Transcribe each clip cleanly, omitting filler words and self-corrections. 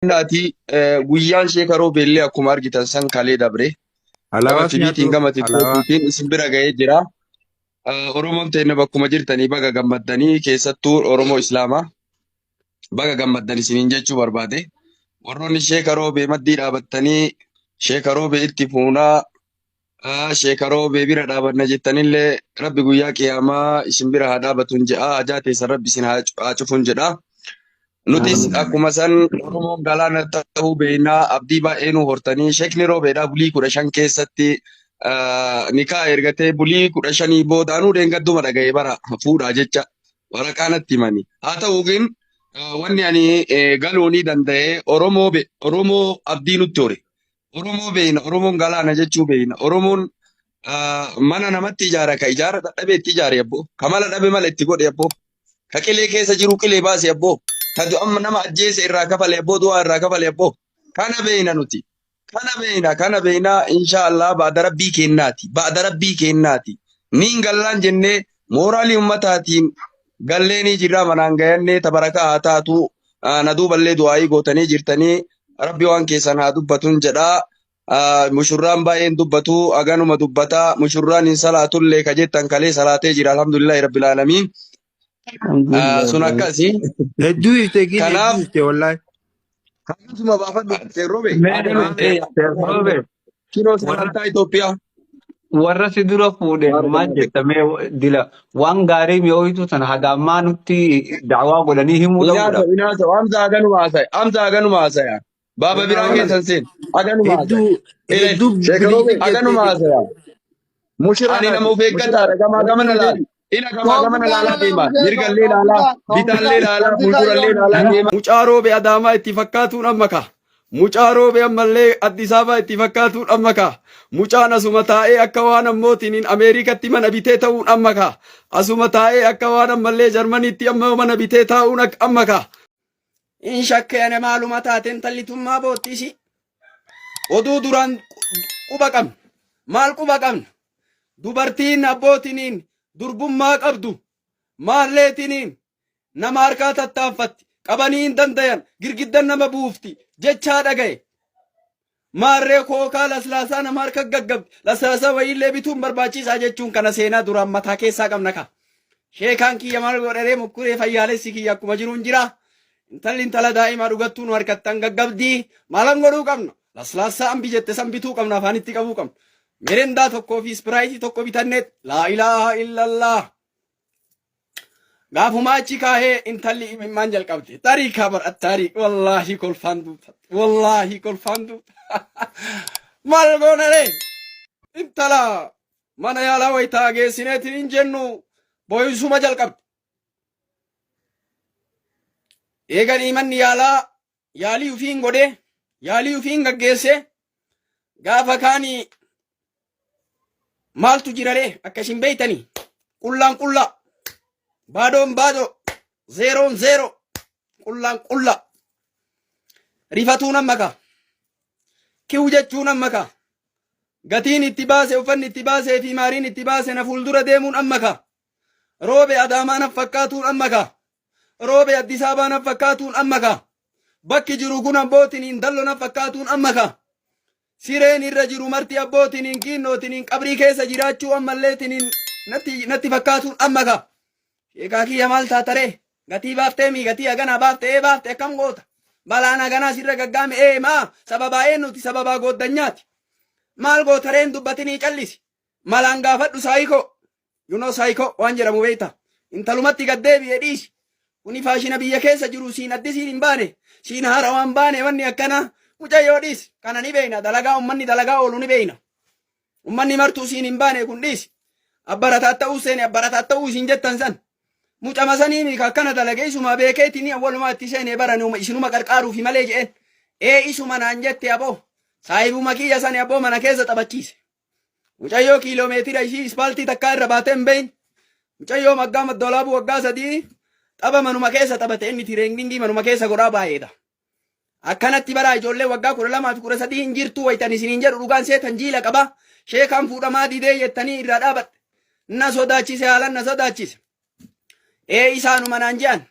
Naati guyyaan sheeka roobeellee akkuma argitan san kalee dabre. Gama Alaabaa si TVtiin nyaatu. gama Alaabaa. TikTokiitiin isin bira ga'ee jira. Oromoon teenya bakkuma jirtanii baga gammaddanii keessattuu Oromoo Islaamaa baga gammaddan isiniin jechuu barbaade. Warroonni sheeka roobee maddii dhaabattanii sheeka roobee itti fuunaa sheeka roobee bira dhaabanna jettanillee rabbi guyyaa qiyaamaa isin bira haa dhaabatun jedha. Ajaa teessan rabbi isin haa cufun jedha. Nutis akkuma san Oromoon galaana ta'uu beeknaa abdii baay'ee nu hortanii sheekni roobeedhaa bulii 15 keessatti nikaa ergatee bulii 15 booda anuu deengadduma dhaga'ee bara fuudhaa jecha waraqaa natti himani. Haa ta'u gin wanni ani galuu ni danda'e Oromoo Oromoo abdii nutti hore. Oromoo beekna Oromoon galaana jechuu beekna Oromoon mana namatti ijaara ka ijaara dadhabee itti ijaare abboo ka mala dhabe mala itti godhe abboo. Ka qilee keessa jiru qilee baase abboo. Ka du'a nama ajjeese irraa kafale abboo du'aa irraa kafale abboo. Kana beeyna nuti. Kana beeyna kana beeyna insha Allah ba'da rabbii kennaati. Ba'da rabbii kennaati. Niin gallaan jennee mooraalii ummataatiin gallee ni jirra manaan gayannee tabarakaa haa taatu. Na duuballee du'aayii gootanii jirtanii rabbi waan keessan haa dubbatun jedhaa. Mushurraan baay'een dubbatu haganuma dubbata mushurraan hin salaatullee ka jettan kalee salaatee jira alhamdulillahi rabbil aalamiin. Sun akkasi. Hedduu ifte gin Kanaaf hedduu ifte wallahi. Hagasuma baafadhu seerrobe. Mee Haganuma Seerrobe kinoo warra sagantaa Itoophiyaa. warra si dura fuudhe maal jetta mee dila waan gaarii mi'ooytu tana haga ammaa nutti da'waa godhanii himuu Inaasa dhabuudha. inaasa Hamza haganuma haasaya Hamza haganuma haasaya. Baaba biraa keessan seen. Haganuma haasaya. Hedduu Ile hedduu sheekaroobe biliitii haganuma jettee haasaya. Ani nama of eeggataadha. Gamaa gamana laala. Ila gamaa gamana laalaa deema. Mirgallee laalaa, bitaallee laalaa, fuuldurallee laalaa deema. Mucaa roobe Adaamaa itti fakkaatuun amma ka. Mucaa roobe ammallee Addis Ababaa itti fakkaatuun amma ka. Mucaan asuma taa'ee akka waan ammootiin Ameerikatti mana bitee ta'uun amma ka. Asuma taa'ee akka waan ammallee Jarmaniitti amma mana bitee taa'uun amma ka. In shakkee maaluma taate intalli tun maa bootti isii. Oduu duraan quba qabna. Maal quba qabna? Dubartiin abbootiniin durbummaa qabdu maalleetiniin nama harkaa tattaanfatti qabanii hin dandayan girgiddan nama buufti jechaa dhagaye. Maarree kookaa laslaasaa nama harka gaggabdi. Laslaasaa wayiillee bituun barbaachisaa jechuun kana seenaa duraan mataa keessaa qabna ka. Sheekaan kiyya maal godharee mukkuree fayyaalessi kiyya akkuma jiruun jira. Intalli intala daa'imaa dhugattuu nu harkattan gaggabdi. Maalan godhuu qabna? Laslaassaa ambi jette san bituu qabna afaanitti qabuu qabna. Mirindaa tokkoo fi ispiraayitii tokko bitannee laa ilaaha illallah. Gaafuma achi kaahee intalli imimmaan jalqabde. Tariikaa bar attaariik wallaahi kolfaan duuta. Wallaahi kolfaan duuta. Maal goona ree? Intala mana yaalaa wayitaa geessineetiin hin jennu boo'isuma jalqabde. Eeganii manni yaalaa yaalii ufiin godhee yaalii ufiin gaggeessee gaafa kaanii maaltu jiraree akka isin beeytanii qullaan qullaa baadoon baadoo zeeroon zeeroo qullaan qullaa rifatuun amma kaa kiw jechuun amma kaa gatiin itti baase uffanni itti baasee fi maariin itti baase na fuuldura deemuun amma kaa roobe adaamaa na fakkaatuun amma kaa roobe Addis Ababaa na fakkaatuun amma kaa bakki jiru kun abbootiin dallo na fakkaatuun amma kaa Sireen irra jiru marti abbootiniin kiinnootiniin qabrii keessa jiraachuu ammalleetiniin natti natti fakkaatuun amma ka. Sheekaa kiyya maal taataree? Gatii baaftee mii gatii haganaa baafte ee baafte akkam goota? Balaan haganaa sirra gaggaame ee maa sababaa eenyuti sababaa gooddanyaati. Maal gootareen dubbatinii callisi. Malaan gaafadhu saayikoo. You know saayikoo waan jedhamu beekta. Intalumatti gad deebi'e dhiisi. Kuni faashina biyya keessa jiru siin addisiin hin baane. Siin haarawaan hin baane wanni akkana. Mucayyoo dhiisi. Kana ni beekna. Dalagaa ummanni dalagaa oolu ni beekna. Ummanni martuu siin hin baane kun dhiisi. Abbarataa ta'uu seene abbarataa ta'uu isin jettan san. Mucama sanii mika akkana dalage isuma beekeetiin awwalumaa itti seenee barani isinuma qarqaaruufi malee je'een. Ee isuma naan jette aboo. Saahibuma kiyya sani aboo mana keessa taphachiise. Mucayyoo kiiloomeetira ishii ispaaltii takkaa irra baatee hin beeyin. Mucayyoo maggaa maddoolaabuu waggaa 3 tapha manuma keessa taphate inni tireeningii manuma keessa godhaa baay'eedha. Akkanatti baraa ijoollee waggaa 12 fi 13 hin jirtu waytan isiniin jedhu dhugaan seetan jiila qaba. Sheekaan fuudhamaa didee jettanii irraa dhaabadhe. Na sodaachise haalan na sodaachise. Ee isaanuma naan je'an.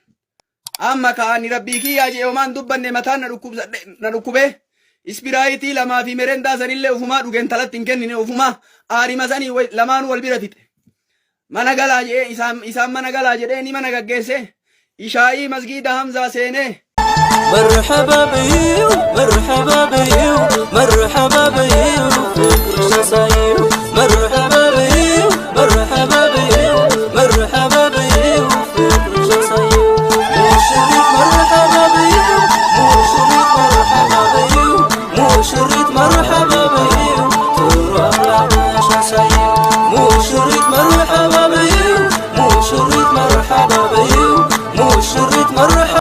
Amma ka ani rabbii kiyyaa je'e homaan dubbanne mataan na dhukkubsadhe na dhukkubee ispiraayitii lamaa fi merendaa sanillee ufumaa dhuge intalatti hin kennine ufumaa aarima sanii lamaanuu wal bira fixe. Mana galaa je'ee isaan isaan mana galaa jedhee ni mana gaggeesse ishaa'ii masgiida Hamzaa seenee مرحبا بيو مرحبا بيو مرحبا بيو فكر شسايو مرحبا بيو مرحبا بيو مرحبا بيو فكر شسايو مشرف مرحبا بيو مشرف مرحبا بيو مشرف مرحبا بيو تروح شسايو مشرف مرحبا بيو مشرف مرحبا بيو مشرف مرحبا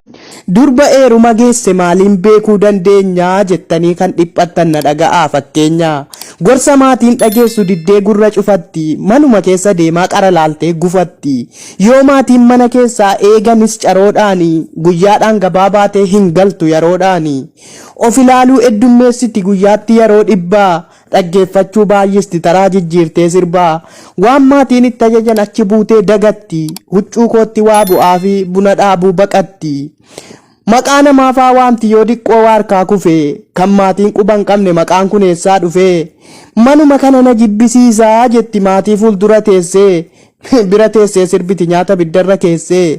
Durba eeruma geesse maaliin beekuu dandeenya jettanii kan dhiphattan na dhaga'aa fakkeenya. Gorsa maatiin dhageessu diddee gurra cufatti manuma keessa deemaa qara laaltee gufatti. Yoo maatiin mana keessaa eeganis caroodhaani guyyaadhaan gabaa baatee hin galtu yeroodhaani. Of ilaaluu heddummeessiti guyyaatti yeroo dhibbaa dhaggeeffachuu baay'isti taraa jijjiirtee sirbaa. Waan maatiin itti ajajan achi buutee dagatti huccuu kootti waa bu'aa fi buna dhaabuu baqatti. Maqaa namaa faa waamti yoo diqqoo waarkaa kufe kan maatiin quba hin qabne maqaan kun eessaa dhufe manuma kana na jibbisiisaa jetti maatii fuuldura teessee bira teessee sirbiti nyaata biddarra keessee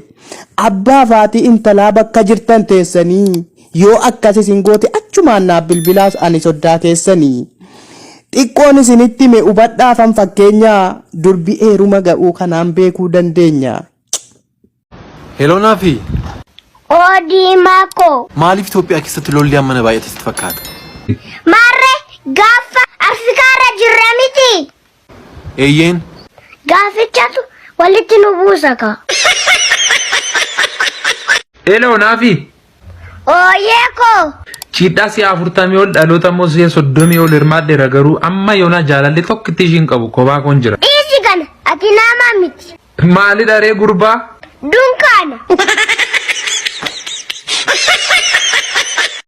abbaa faatii intalaa bakka jirtan teessanii yoo akkas isin goote achumaan naaf bilbilaas ani soddaa keessanii. Xiqqoon isinitti hime hubadhaafan fakkeenya durbi eeruma ga'uu kanaan beekuu dandeenya. Hello Naafi. Oo diimaa koo. Maaliif Itoophiyaa keessatti lolli hammana baay'ate sitti fakkaata? Maarree gaafa Afrikaarra jirra miti. Eeyyeen. Gaafichatu walitti nu buusa kaa. Hello Naafi. Ooyee koo. Cidhaa si'a 40 ol dhaloota immoo si'a 30 ol hirmaadheera garuu amma yoonaa jaalalli tokkitti ishiin qabu kophaa koon jira. Dhiisi kana ati nama miti. Maali dharee gurbaa? Dunkaana.